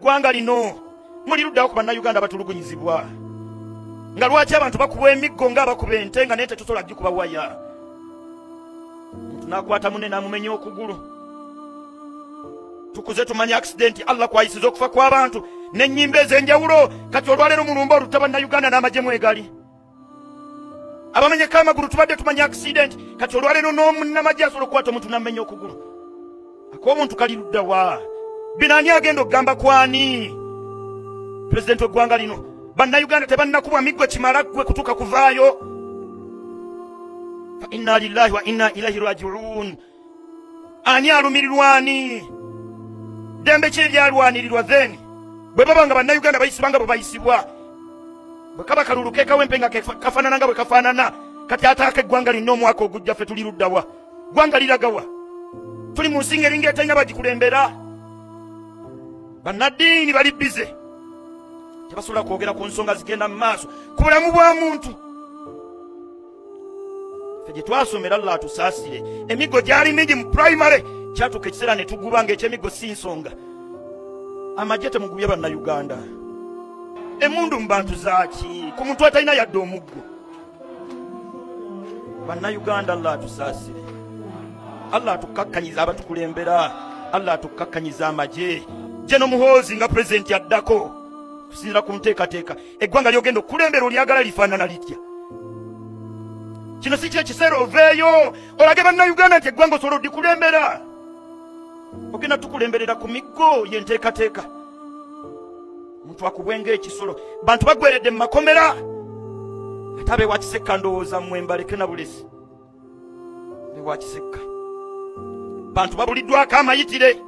Ggwanga lino muli luddawo ku Bannayuganda batulugunyizibwa, nga lwaki abantu bakuba emiggo ng'abakuba ente, nga naye tetusobola gikuba waya. Omuntu n'akwata munne n'amumenya okugulu. Tukuze tumanya accident Allah kwayisiza okufa kw'abantu n'ennyimba ez'enjawulo. Kati olwaleero mulumba olutta Bannayuganda n'amagye mwegali abamenyeko amagulu. Tubadde tumanya accident, kati olwaleero n'omunnamagye asobola okukwata omuntu n'amenya okugulu. Ak'omuntu kali luddawa? Bino ani agenda okugamba kwani? Pulezidenti w'eggwanga lino, Bannayuganda tebannakubwa miggo kimala ggwe kutuuka kuvaayo. Fa inna lillahi wa inna ilaihi rajiun. Ani alumirirwa ani? Ddembe ki eryalwanirirwa? Then bwe baba nga Bannayuganda bayisibwa nga bwe bayisibwa, bwe kaba kalulu kekawempe nga kafaanana nga bwe kafaanana, kati ataaka eggwanga lino omwaka ogujja ffe tuli luddawa? Ggwanga liragawa? Tuli mu nsi ng'eringa etalina bagikulembera. Bannaddiini bali bize, tebasobola kwogera ku nsonga zigenda mu maaso ku bulamu bwa muntu. Ffe gye twasomera, Allah atusaasire, emiggo gyali mingi mu primary. Kyatuuka ekiseera ne tuguba ng'ekyemiggo si nsonga. Amagye temugubye Bannayuganda. Emundu mu bantu zaaki ku muntu atalina yadde omuggo? Bannayuganda, Allah atusaasire, Allah atukkakkanyiza abatukulembera, Allah atukkakkanyiza amagye. General Muhoozi nga pulezidenti addako, kusinziira ku nteekateeka, eggwanga lyogenda okukulembera olyagala lifaanana litya? Kino si kyekiseera oveeyo olage Bannayuganda nti eggwanga osobola odikulembera? Ogenda tukulemberera ku miggo yenteekateeka, omuntu akubwenga ekisolo, bantu bagweredde mu makomera. Ate abewa Kisekka, ndowooza mmwe mbaleke na bulesi. Bewa Kisekka, bantu babuliddwako amayitire.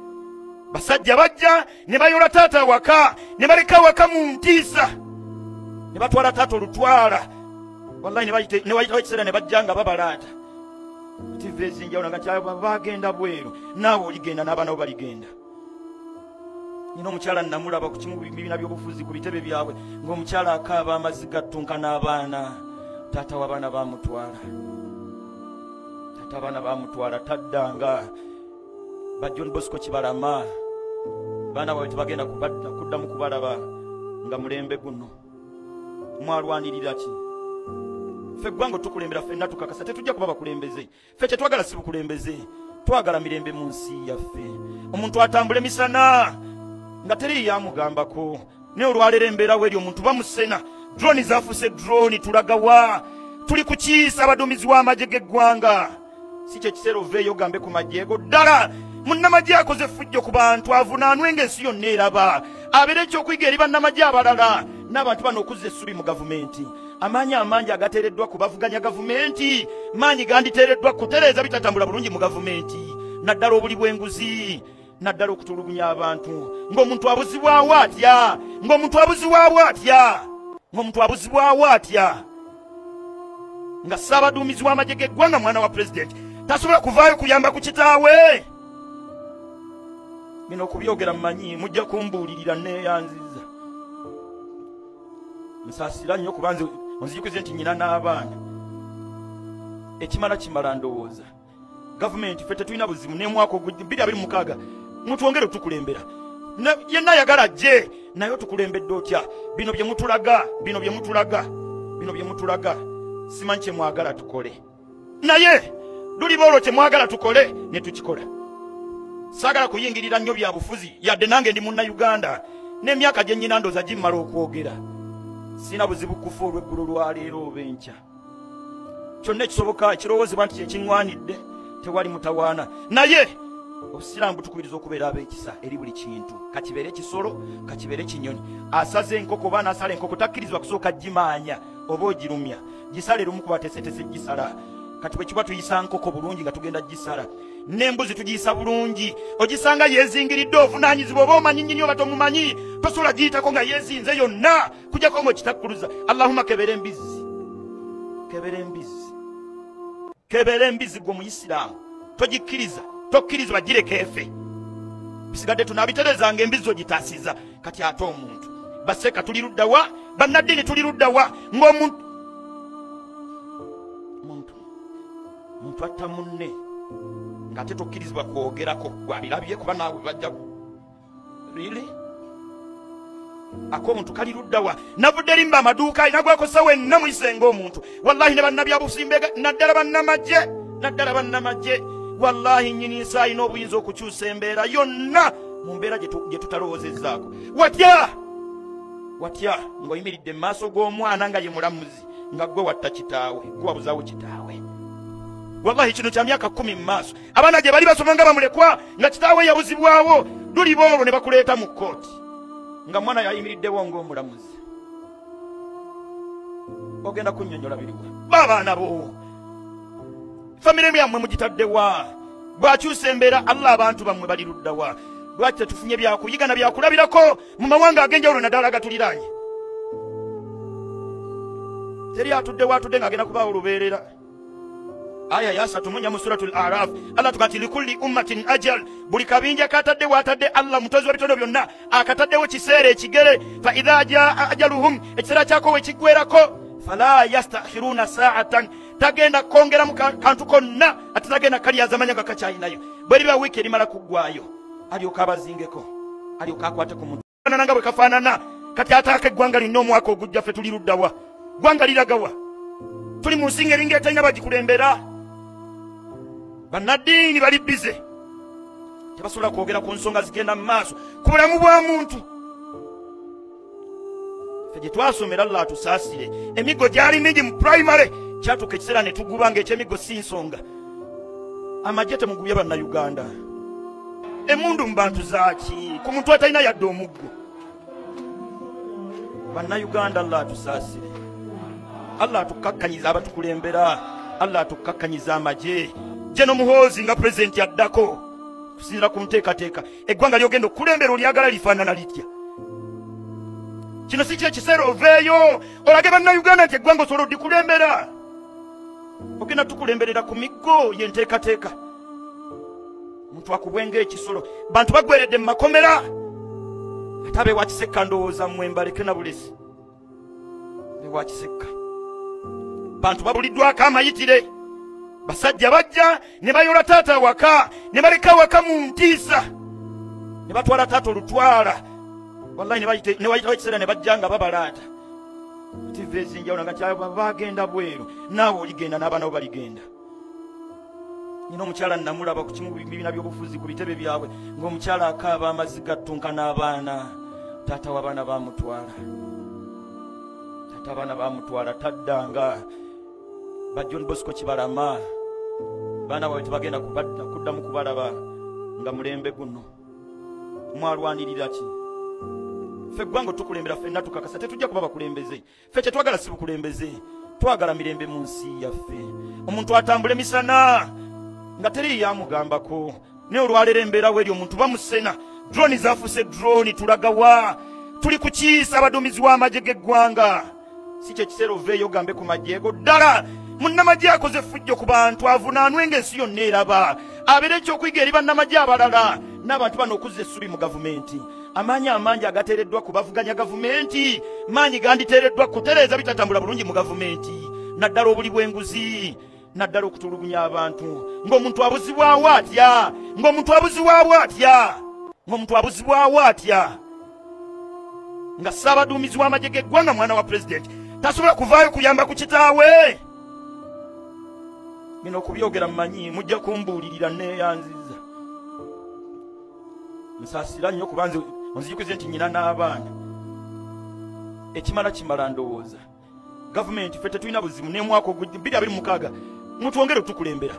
Basajja bajja ne bayola taata awaka, ne baleka awaka mu ntiisa, ne batwala taata olutwala. Wallahi, ne wayitawo ekiseera ne bajja nga babalaata TV ezinjawulo nga kyaba bagenda bweru. Naawe oligenda, n'abaana bo baligenda. Nina omukyala namulaba ku kimu bibiina by'obufuzi ku bitebe byabwe, ng'omukyala akaaba amaziga attunka n'abaana. Taata w'abaana bamutwala, taata abaana bamutwala, taddanga. Ba John Bosco Kibalama, baana baabwe tebagenda kuddamu kubalaba nga mulembe guno. Mwalwanirira ki? Ffe eggwanga tukulembera ffenna tukakasa tetujja kuba bakulembeze. Ffe kyetwagala si bukulembeze, twagala mirembe mu nsi yaffe, omuntu atambula emisana nga teri yamugambako. Naye olwaleero embeerawo eri omuntu bamusena drone, zafuuse drone. Tulagawa? Tuli kukiisa abaduumizi w'amagye g'eggwanga. Si kyekiseera oveeyo ogambe ku magye go? Ddala munnamagye akoze effujjo ku bantu avunaanwe ng'ensi yonna eraba, abeere ekyokuyiga eri bannamagye abalala n'abantu bano okuzza essubi mu gavumenti. Amaanyi amangi agateereddwa ku bavuganya gavumenti, maanyi ganditeereddwa kutereeza bitatambula bulungi mu gavumenti, naddala obuli bw'enguzi, naddala okutulugunya abantu. Ng'omuntu abuzibwawo atya? Ng'omuntu abuzibwawo atya? Ng'omuntu abuzibwawo atya nga ssaabaduumizi w'amagye g'eggwanga, mwana wa pulezidenti, tasobola kuvaayo kuyamba ku kitaawe? Bino okubyogera mmanyi mujja kumbuulirira. Neeyanziza, nsaasira nnyo kuba nze onzijukize nti nyina n'abaana. Ekimala kimala. Ndowooza gavumenti ffe tetulina buzibu n'emwaka 2026 mutwongere otukulembera. Yenna ayagala ajje, naye otukulembedde otya? Bino bye mutulaga, bino bye mutulaga, bino bye mutulaga, simanyi kye mwagala tukole, naye luliba olwo kye mwagala tukole ne tukikola. Saagala kuyingirira nnyo bya bufuzi, yadde nange ndi Munnayuganda n'emyaka gye nnyina ndooza gimmala okwogera. Sina buzibu kufa olw'eggulo lwaleero oba enkya. Kyonna ekisoboka ekirowoozebwa nti kyekiŋŋwanidde, tewali mutawaana. Naye obusiraamu butukubiriza okubeera ab'ekisa eri buli kintu, kakibeere kisolo, kakibeere kinyonyi. Asaze enkoko oba anaasala enkoko takkirizibwa kusooka gimaanya oba ogirumya. Gisale lumu kuba tesetese gisala. Kati bwe kiba tuyisa nkoko bulungi nga tugenda gisala, n'embuzi tugiyisa bulungi. Ogisanga yeezingiridde ovunaanyizibwa, oba omanyi nnyini oba tomumanyi, tosobola giyitako nga yeezinze yonna kujjako ng'okitakkuluza. Allahumma kebera embizzi, kebera embizzi, kebera embizzi. Gwe omuyisiraamu togikkiriza, tokkirizibwa, gireka efe. Bisigadde tunaabiterezanga. Embizzi ogitaasiza, kati ate omuntu? Baseka tuli luddawa? Bannaddiini tuli luddawa ng'omuntu muntu muntu atta munne ng'ate tokkirizibwa kwogerako? Gwabirabye kuba naawe bajja. Really? Ak'omuntu kali luddawa? Navudde rimba amaduuka nagwako sawa enna muyise ng'omuntu. Wallahi ne bannabyabufuzi naddala bannamagye, naddala bannamagye, wallahi nnyini nsi alina obuyinza okukyusa embeera yonna mu mbeera gye tutalowoozezzaako. Watya watya ng'oyimiridde mu maaso g'omwana nga ye mulamuzi, nga gwe watta kitaawe, gwe wabuzaawo kitaawe. Wallahi kino kya myaka 10 mu maaso, abaana gye bali basoma nga bamulekwa, nga kitaawe yabuzibwawo. Luliba olwo ne bakuleeta mu kkooti nga mwana yayimiriddewo ng'omulamuzi, ogenda kunnyonnyola biriwa? Baabaana bo famire yammwe mugitaddewa? Bw'akyusa embeera Allah, abantu bammwe bali luddawa? Lwaki tetufunye byakuyiga na byakulabirako mu mawanga ag'enjawulo, naddala agatuliraanye? Teri atuddewo atudde ng'agenda kubaawo lubeerera. Aya ya 34 mu Suratul Araf, Allah tuga nti likulli ummatin ajal, buli kabinja katadde watadde Allah mutozi wa bitono byonna akataddewo kiseera ekigere. Fa idha jaa ajaluhum, ekiseera kyako we kiggwerako, fala yastakhiruna sa'atan, tagenda kwongeramu kantu konna, ate tagenda kalyazamanya nga kakyayinayo. Bwe liba wiiki erimala kuggwayo, alyoka abazingeko, alyoka akwate ku muntu nga bwe kafaanana. Kati ataaka eggwanga lina omwaka ogujja, ffe tuli luddawa? Ggwanga liragawa? Tuli mu nsi ng'eringa etalina bagikulembera. Bannaddiini bali bize, tebasobola kwogera ku nsonga zigenda mu maaso ku bulamu bwa muntu. Ffe gye twasomera, Allah atusaasire, emiggo gyali mingi mu primary, kyatuuka ekiseera ne tuguba ng'ekyemiggo si nsonga. Amagye temugubye Bannayuganda, emmundu mu bantu zaaki ku muntu atalina yadde omuggo? Bannayuganda, Allah atusaasire, Allah atukakkanyiza abatukulembera, Allah atukakkanyiza amagye. General Muhoozi nga pulezidenti addako, kusinziira ku nteekateeka, eggwanga lyogenda okukulembera olyagala lifaanana litya? Kino si kyekiseera oveeyo olage Bannayuganda nti eggwanga osobola odikulembera? Ogenda tukulemberera ku miggo y'enteekateeka, muntu akubwenga ekisolo, bantu bagweredde mu makomera. Ate abeewa Kisekka ndowooza mmwe mbaleke na bulesi. Bewa Kisekka bantu babuliddwako amayitire, basajja bajja ne bayola taata awaka, ne baleka awaka mu ntiisa, ne batwala taata olutwala. Wallahi ne bayitawo ekiseera ne bajja nga babalaata TV ezinjawulo nga kyaba bagenda bweru. Naawe oligenda n'abaana bo baligenda. Nina omukyala namulaba ku kimu bibiina by'obufuzi ku bitebe byabwe, ng'omukyala akaaba amazzi gattunka n'abaana. Taata w'abaana bamutwala, taata abaana bamutwala, taddanga. Ba John Bosco Kibalama, baana baabwe tebagenda kuddamu kubalaba nga mulembe guno. Mwalwanirira ki? Ffe eggwanga tukulembera ffenna tukakasa tetujja kuba bakulembeze. Ffe kyetwagala si bukulembeze, twagala mirembe mu nsi yaffe. Omuntu atambula emisana nga teri yamugambako, naye olwaleero embeera weeri omuntu bamusena. Drone zaafuse drone, tulagawa? Tuli kukiisa abaduumizi w'amagye g'eggwanga. Si kyekiseera oveeyo ogambe ku magye go? Ddala munnamagye akoze effujjo ku bantu avunaanwe ng'ensi yonna eraba, abeere ekyokuyiga eri bannamagye abalala n'abantu bano okuzza essubi mu gavumenti. Amaanyi amangi agateereddwa ku bavuganya gavumenti, maanyi ganditeereddwa kutereeza bitatambula bulungi mu gavumenti, naddala obuli bw'enguzi, naddala okutulugunya abantu. Ng'omuntu abuzibwawo atya? Ng'omuntu abuzibwawo atya? Ng'omuntu abuzibwawo atya nga ssaabaduumizi w'amagye g'eggwanga mwana wa pulezidenti tasobola kuvaayo kuyamba ku kitaawe? Bino okubyogera mmanyi mujja kumbuulirira, neeyanziza, nsaasira nnyo kuba nze onzijukize nti nnyina n'abaana. Ekimala kimala. Ndowooza gavumenti ffe tetulina buzibu n'emwaka 2026 mutwongere otukulembera.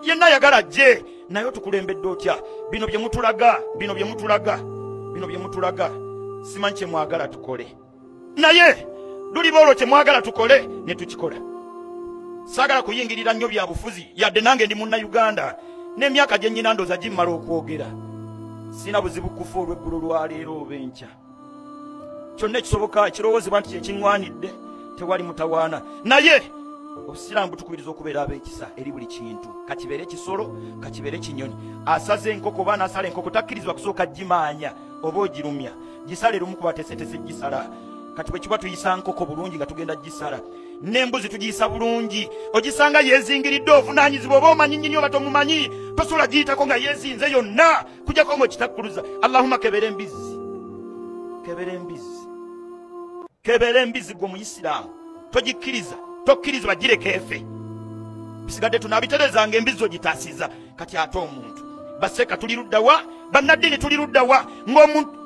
Yenna ayagala ajje, naye otukulembedde otya? Bino bye mutulaga, bino bye mutulaga, bino bye mutulaga, simanyi kye mwagala tukole, naye luliba olwo kye mwagala tukole ne tukikola. Saagala kuyingirira nnyo bya bufuzi, yadde nange ndi Munnayuganda n'emyaka gye nnyina ndooza gimmala okwogera. Sina buzibu kufa olw'eggulo lwaleero oba enkya, kyonna ekisoboka ekirowoozebwa nti kyekiŋŋwanidde, tewali mutawaana. Naye obusiraamu butukubiriza okubeera ab'ekisa eri buli kintu, kakibeere kisolo, kakibeere kinyonyi. Asaze enkoko oba anaasala enkoko takkirizibwa kusooka gimaanya oba ogirumya. Gisale lumu kuba tesetese gisala. Kati bwe kiba tuyisa nkoko bulungi nga tugenda gisala, n'embuzi tugiyisa bulungi. Ogisanga yeezingiridde ovunaanyizibwa, oba omanyi nnyini oba tomumanyi, tosobola giyitako nga yeezinze yonna kujjako ng'okitakkuluza. Allahumma kebera embizzi. Kebera embizi, kebera embizi gwe Muyisiraamu, togikkiriza, tokkiriza bagireka efe. Bisigadde tunaabiterezanga embizi ogitaasiza. Kati ate omuntu baseka tuli luddawa, bannaddiini tuli luddawa ng'omuntu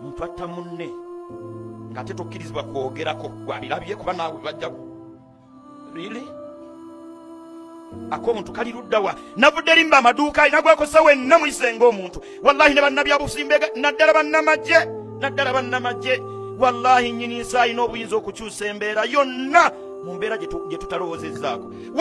muntu atta munne ng'ate tokkirizibwa kwogerako, gwabirabye kuba naawe bajja really ak'omuntu kali luddawa. Navudde erimba amaduuka nagwakosa wenna muyise ng'omuntu. Wallahi ne bannabyabusimbega naddala bannamagye, naddala bannamagye, wallahi nnyini nsi alina obuyinza okukyusa embeera yonna mu mbeera gye tutalowoozezzaako.